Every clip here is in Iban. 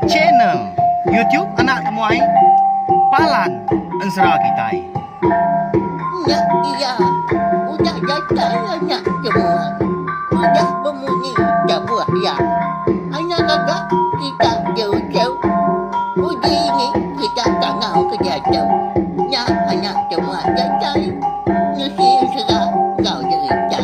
Channel YouTube Anak Temuai Palan Ensera Kitai. Nya iya udah datai anak temuai udah bemunyi tabuh iya. Anak gaga kita jauh-jauh uji ni kita kangau ke diatu. Nya anak temuai datai nusi ensera enggau jerita.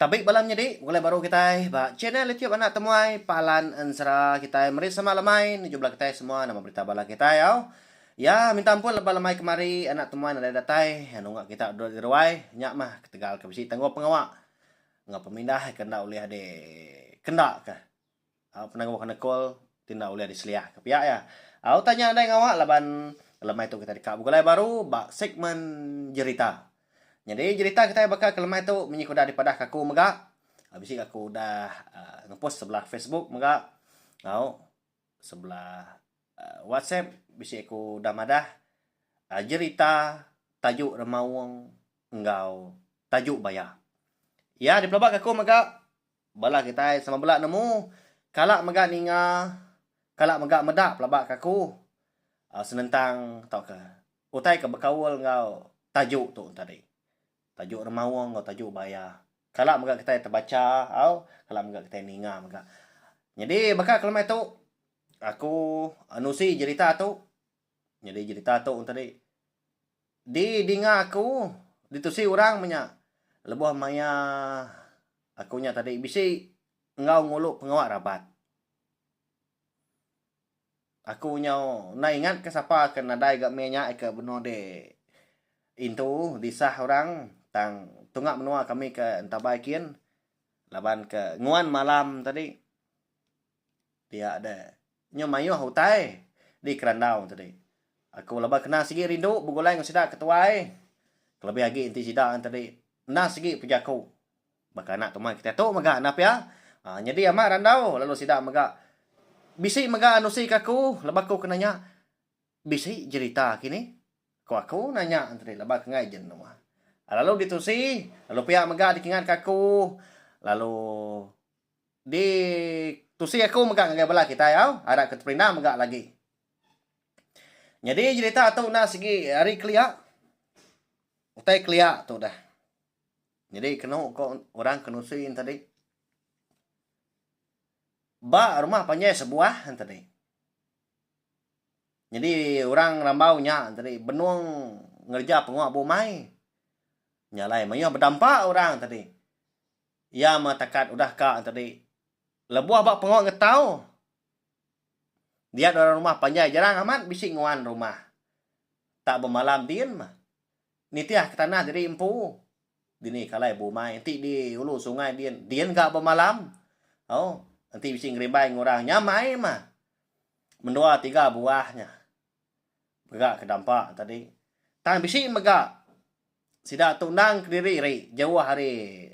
Tabi bala menyadi, begulai baru kitai ba channel YouTube Anak Temuai Palan Ensera kitai meri sama lemai nuju bala kitai semua nama berita bala kitai au. Ya minta ampun lebuh lemai kemari Anak Temuai nadai datai nunga kita duduk di ruai nya mah ketegal ke bisi tanggung pengawa enggau pemindah ke enda ulih di kenda ke. Au penanggul ke nekul ti enda ulih diseliahka pia iya. Au tanya andai ngawa laban lemai tu kitai deka begulai baru ba segmen jerita. Nyadi jerita kitai baka ke lemai tu munyi ke udah dipadahka aku mega bisi aku udah ngepos sebelah Facebook mega au sebelah WhatsApp bisi aku udah madah jerita tajuk remaung enggau tajuk baya. Iya dipelabaka aku mega Bala kitai sama bela nemu, kala mega ninga, kala mega meda pelaba ke aku senentang tauka utai ke bekaul enggau tajuk tu tadi. Tajuk remaung enggau tajuk baya. Kala mega kitai tebacha au, kala mega kitai ninga mega. Nyadi baka ke lemai tu aku nusi jerita tu. Nyadi jerita tu tadi Di dinga aku, ditusi orang meh nya lebuh maya aku nya tadi bisi enggau ngulu pengawa rabat. Aku nyau enda ingat ke sapa ke nadai ga mih nya ke benung di intu disah orang tang tunga menua kami ke entabai kin laban ke nguan malam tadi. Pia deh. Nyu mayuh utai dikerandau tadi. Aku laban kena sigi rindu begulai enggau sida ke tuai kelebih agi enti sida tadi enda sigi pejaku baka anak tumai kitai tu mega enda pia. Aaa nyadi amat randau lalu sida mega bisi mega nusi ke aku lebuh aku ke nanya bisi jerita kini ku aku nanya tadi laban ke enggai jenuh. Lalu ditusi lalu pia mega dikingat ke aku lalu Di tusi aku mega ngagai bala kitai au, arap ke teperindang mega lagi. Nyadi jerita tu enda sigi ari kelia. Utai kelia tu dah. Nyadi kenu ko orang ke nusi ne tadi. Ba rumah panjai sebuah ne tadi. Nyadi orang rambau nya tadi benung ngereja pengawa bumai. Nya alai mayuh bedampa orang tadi. Iya meh takat udah ka tadi. Lebuh ba pengawa ngetau, dia orang rumah panjai jarang amat bisi nguan rumah. Tak bemalam din meh. Nitih ke tanah diri empu. Dini kalai bumai enti di ulu sungai din, din ga bemalam. Au, enti bisi ngerimbai enggau orang nyamai meh. Mendua tiga buah nya. Mega ke dampa tadi. Tang bisi mega sida tu endang kediri ri jauh ari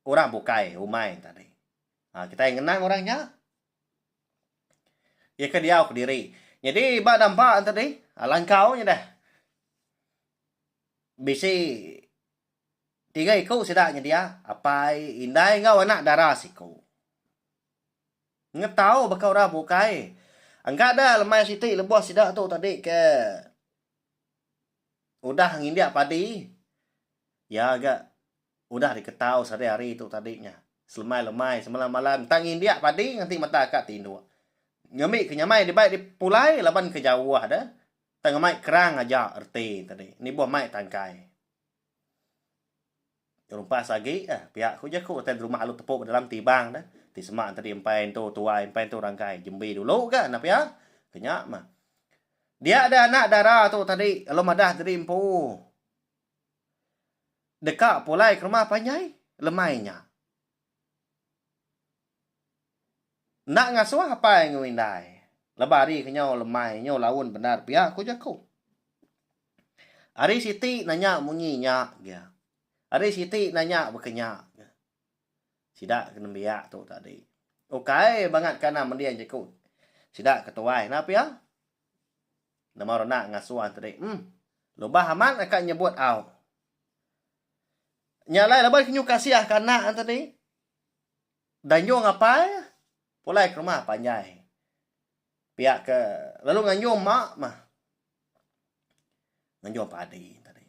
orang bukai umai tadi. Ha, kitai ngenang orang nya. Iya ke diau kediri. Nyadi ba dampa tadi, ha, langkau nya dah. Bisi tiga iku sida nyedia, apai, indai enggau anak dara siku. Ngetau baka orang bukai. Engka da lemai siti lebuh sida tu tadi ke udah ngindik padi iya ga udah diketau sehari-hari tu tadi nya. Selemai-lemai semalam-malam tang ngindik padi nganti mata ka tinduk. Ngambi ke nyamai dibai dipulai laban ke jauh da tang ngemai kerang aja reti tadi nibuh mai tangkai. Rumpas agi eh pia ku jaku utai derumah alu tepu ba dalam tibang deh. Ti sema enti empai entu tuai empai entu rangkai jembi dulu ga enda pia. Ke nya mah. Dia deh anak dara tu tadi lalu madah diri empu deka pulai ke rumah panjai lemai nya. Enda ngasuh apai enggau indai. Lebuh hari ke nyau lemai nyau laun bendar pia ku jaku. Hari siti nanya munyi nya gia. Hari siti nanya baka nya ga. Sida ke nembiak tu tadi. Ukai bangat ke anang mending jaku sida ke tuai enda pia. Nama renak ngasuh tadi. Em. Lubah amat aka nyebut au. Nya alai laban ke nyuka siah ke anak tadi. Danjung apai pulai ke rumah panjai. Pia ke lalu nganjung mak mah. Nganjung padi tadi.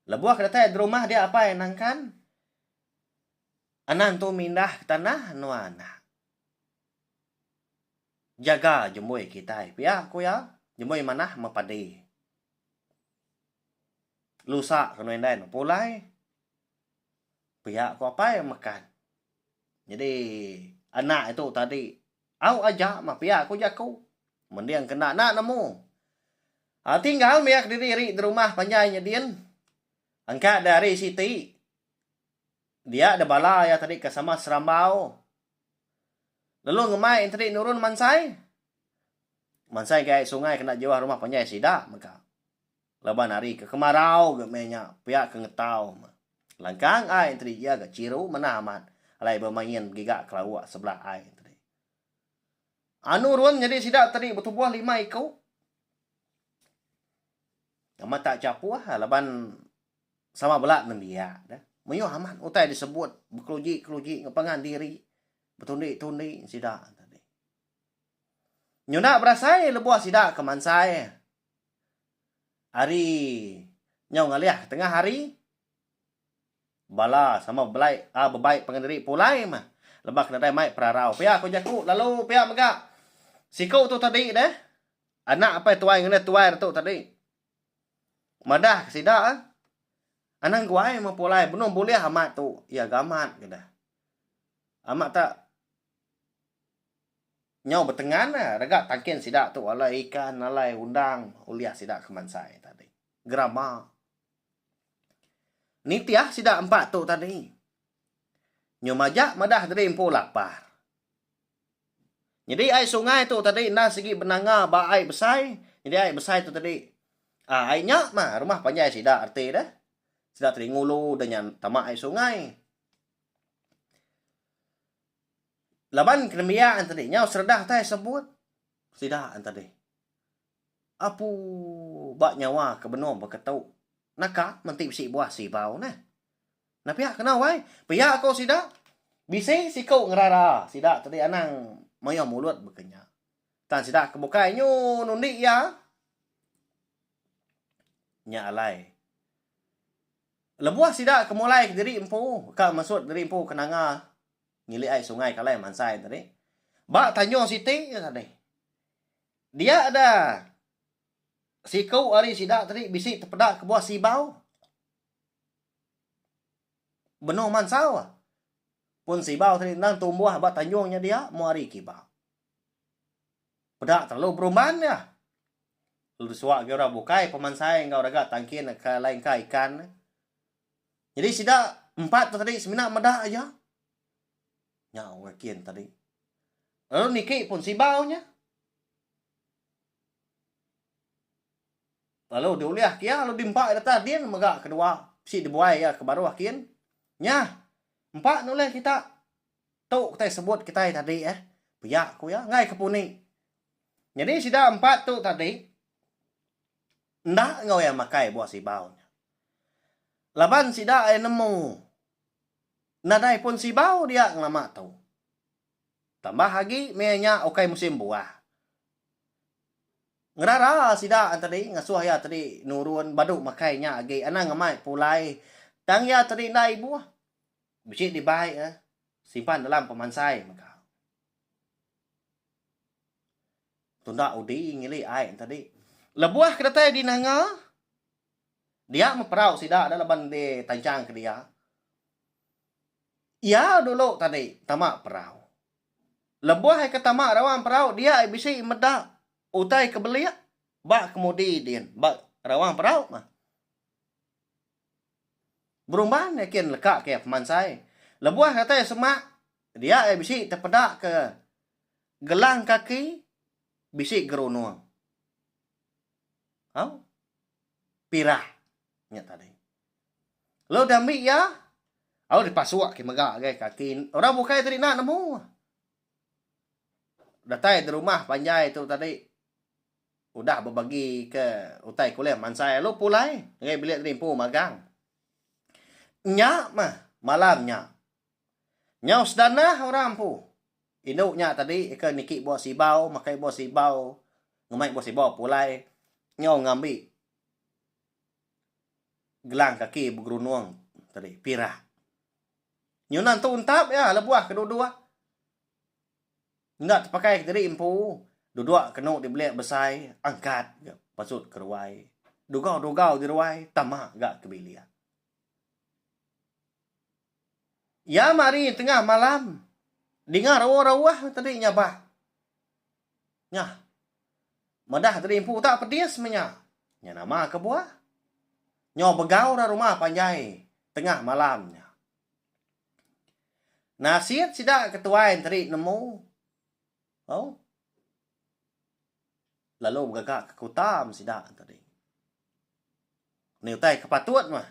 Lebuh ke datai di rumah dia apai nangkan anang tu mindah ke tanah enua anak. Jaga jembui kitai pia ku iya jembui manah meh padi. Lusa ke nuan indai ne pulai pia ku apai mekan. Nyadi anak itu tadi au aja mah pia ku jaku mending ke enda enda nemu. Aa tinggal mih iya kediri ri di rumah panjai nyedin engka deh hari siti dia deh bala iya tadi ke sama serambau lalu ngemai enteri nurun mansai. Mansai ke ai sungai kena jauh rumah panjai sida mega. Laban hari ke kemarau ga meh nya pia ke ngetau meh. Langkang ai enteri iya ga chiru manah amat alai bemain begiga kelauk sebelah ai enteri. Anu run nyadi sida tadi betubuh lima iku. Amat tak chapuh laban sama bela nembiak deh. Mayuh amat utai disebut bekeluji-keluji enggau pangan diri betundi-tundi sida tadi. Nyunda berasai lebuh sida ke mansai ari nyau ngalih ke tengah hari bala sama belai uhh bebai pangan diri pulai mah lebuh ke nadai mai perarau. Pia ku jaku lalu pia mega siku tu tadi deh anak apai tuai ngena tuai re tu tadi madah ke sida anang guai meh pulai benung bulih amat tu iya ga amat ke deh. Amat tak Nyau betengan eh rega tangkin sida tu alai ikan alai undang ulih sida ke mansai tadi. Gerama. Nitih sida empa tu tadi. Nyu majak madah diri empu lapar. Nyadi ai sungai tu tadi enda sigi benanga ba ai besai. Nyadi ai besai tu tadi aaa ai nya mah rumah panjai sida reti deh. Sida tadi ngulu deh nya tama ai sungai. Laban ke nembiak enti tadi nyau seredah utai sebut sida enti tadi. Apu ba nyawa ke benung beketu naka menti bisi buah sibau neh. Nah pia kena wai pia ko sida bisi siku ngerara sida tadi anang mayuh mulut baka nya. Tang sida ke bukai nyu nundi iya. Nya alai lebuh sida ke mulai kediri empu ka mesut diri empu ke nanga. Ngilik ai sungai kalai mansai tadi. Ba Tanjung siti ke tadi. Dia da siku ari sida tadi bisi tepeda kebuah sibau. Benung mansau. Pun sibau tadi endang tumbuh ba tanjung nya dia mu ari kiba. Peda terlalu berumban iya. Lalu disuak agi orang bukai pemansai enggau raga tangkin ke alai engka ikan. Jadi sida empat tu tadi semina meda aja. Nya orang kin tadi. Lalu niki pun sibau nya. Lalu diulih ke iya lalu diempa iya datas din mega kedua bisi dibuai iya ke baruh kin. Nya empa nulih kita tu kitai sebut kitai tadi eh. Pia ku iya enggai ke puni. Nyadi sida empat tu tadi Enda enggau iya makai buah sibau nya. Laban sida iya nemu nadai pun sibau dia ngelama tu. Tambah agi meh nya ukai musim buah. Ngerara sida tadi ngasuh iya tadi nurun badu makai nya agi anang ngemai pulai tang iya tadi enda ibuh. Bisi dibai iya simpan dalam pemansai mega. Tunda udi ngili ai tadi. Lebuh ke datai di nanga, dia meh perau sida da laban di tanchang ke dia. Iya dulu tadi tama perau. Lebuh iya ke tama rawang perau dia iya bisi meda utai ke belik ba kemudi din ba rawang perau mah. Berumban iya kin leka ke iya pemansai. Lebuh datai semak dia iya bisi tepeda ke Gelang kaki bisi gerunung. Au. Pirah nya tadi. Lalu diambi iya, lalu dipasuk ke mega ngagai kaki. Orang bukai tadi enda nemu. Datai di rumah panjai tu tadi udah bebagi ke utai ke ulih mansai lalu pulai ngagai bilik diri empu magang. Nya mah malam nya. Nyau sedanah orang empu. Indu nya tadi ke niki buah sibau, makai buah sibau, ngemai buah sibau pulai nyau ngambi gelang kaki begerunung tadi pirak. Nyunan tu entap iya lebuh ke duduk. Enda tepakai kediri empu, duduk kenu di bilik besai, angkat ga pasut ke ruai. Dugau-dugau di ruai, tama ga ke bilik. Iya mari tengah malam, dinga rauh-rauh tadi nyabak. Nyah. Madah diri empu tak pedis meh nya. Nya nama kebuah. Nyau begau ra rumah panjai tengah malam nya. Nasit sida ke tuai enteri nemu au lalu begaga ke kuta meh sida tadi. Ni utai ke patut meh.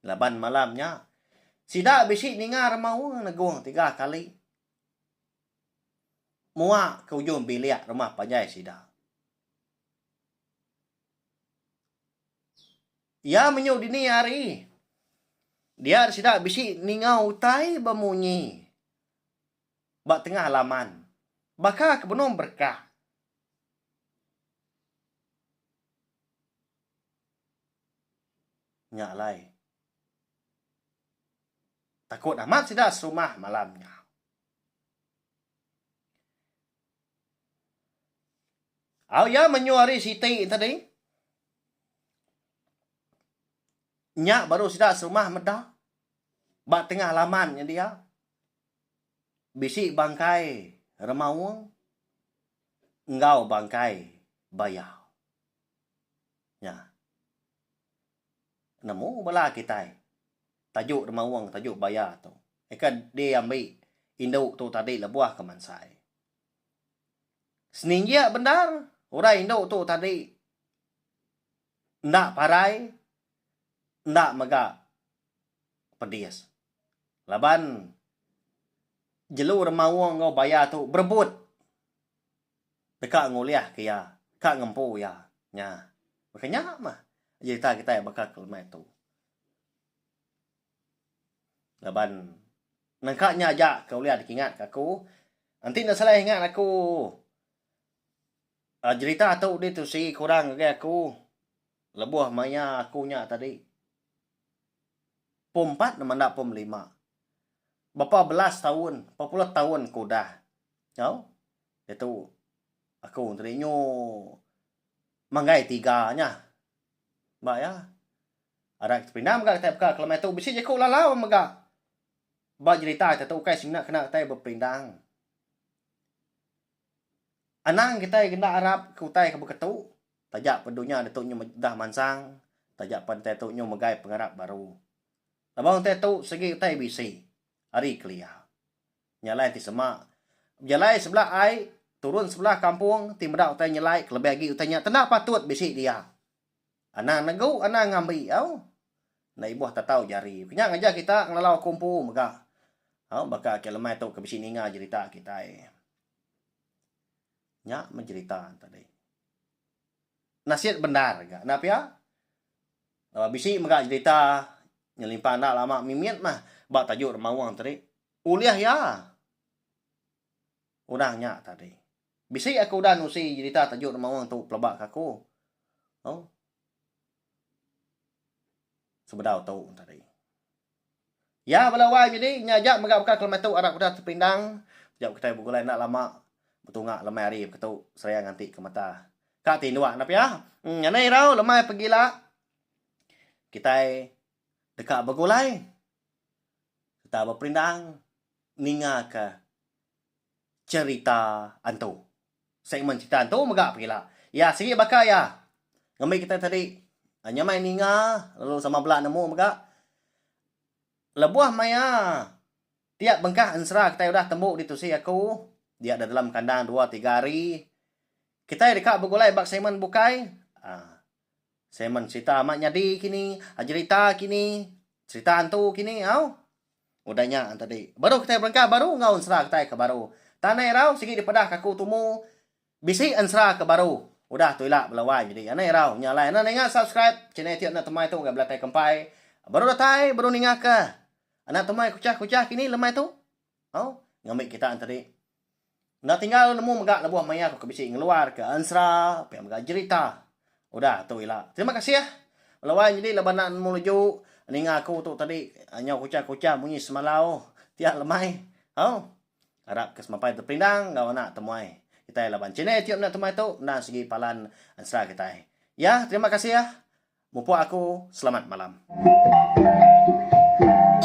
Laban malam nya sida bisi ninga remaung negung tiga kali mua ke ujung bilik rumah panjai sida. Iya menyu dini hari. Dia sida bisi ninga utai bemunyi ba tengah laman baka ke benung berekah. Nya alai takut amat sida serumah malam nya. Au iya menyu hari siti tadi. Nya baru sida serumah meda ba tengah laman nya dia bisi bangkai remaung enggau bangkai baya. Nya. Nemu bala kitai taju remaung taju baya tu. Eka diambi indu tu tadi lebuh ke mansai. Seninjik bendar orang indu tu tadi enda parai enda mega pedis laban jelu remaung enggau baya tu berebut deka ngulihka iya ka ngempu iya nya. Baka nya mah jerita kitai baka ke lemai tu. Laban nengka nya aja ke ulih dikingatka aku. Enti enda salah ingat aku uhh jerita tu ditusi kurang ngagai aku lebuh maya aku nya tadi pom empat nemenda pom lima. Berapa belas taun, berapa puluh taun ke udah tau diatu aku tadi nyu manggai tiga nya. Ba iya. Arai ke pindah mega kitai baka ke lemai tu bisi jaku lalau mega ba jerita kitai tu ukai semina kena kitai beperindang. Anang kitai enda arap ke utai ke beketu taja pen dunya ditu nyu dah mansang taja pen kitai tu nyu megai pengarap baru. Laban utai tu sigi utai bisi ari kelia. Nya alai ti sema bejalai sebelah ai turun sebelah kampung ti meda utai nyelai kelebih agi utai nya tenda patut bisi dia. Anang negu anang ngambi au. Enda ibuh tatau jari. Ke nya ngajar kita ngelalau aku empu mega. Au baka ke lemai tu ke bisi ninga jerita kitai. Nya meh jerita tadi. Nasit bendar ga enda pia. Laban bisi mega jerita nyelimpang enda lama mimit mah ba tajuk remaung tadi. Ulih iya. Orang nya tadi. Bisi aku udah nusi jerita tajuk remaung tu peleba ke aku. Au. Sebedau tu tadi. Ya bala wai nyadi nya aja mega baka kelemai tu arap udah tepindang. Jauh kitai begulai enda lama betunga lemai hari baka tu seraya nganti ke mata. Ka ti induk enda pia. Hmm anang irau lemai pegila kitai deka begulai sereta beperindang ninga ke cherita antu. Segmen cherita antu mega pegila. Iya sigi baka iya ngambi kitai tadi nyamai ninga lalu sama bela nemu mega. Lebuh maya tiap bengkah ensera kitai udah tembu ditusi aku dia da dalam kandang dua tiga hari kitai deka begulai ba segmen bukai aaa segmen cherita amat nyadi kini jerita kini cherita antu kini au. Udah nya tadi baru kitai berengkah baru enggau ensera kitai ke baru. Tanah irau sigi dipedah ke aku tumu bisi ensera ke baru. Udah tu ila bala wai nyadi anang irau nya alai anang ninga subscribe channel ti anak temai tu ngagai bala tai kempai. Baru datai baru ninga ke anak temai kuchah-kuchah kini lemai tu. Au ngambi kita entadi. Enda tinggal nemu mega lebuh maya aku ke bisi ngeluar ke ensera pia mega jerita. Udah tu ila. Terima kasih bala wai nyadi laban enda nemu leju ninga aku tu tadi nyau kuchah-kuchah munyi semalau tiap lemai. Au. Arap ke semampai teperindang enggau anak temuai kitai laban channel youtube anak temuai tu endang sigi palan ensera kitai. Ya, terima kasih. Mupuk aku, selamat malam.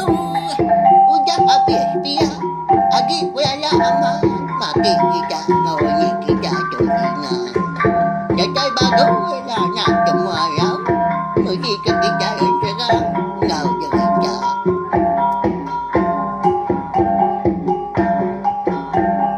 Uuh, udah abis pia agi belala amat mati kita enggau ini kita tu ninga. Datai baru ila anak temuai au meri ke kitai.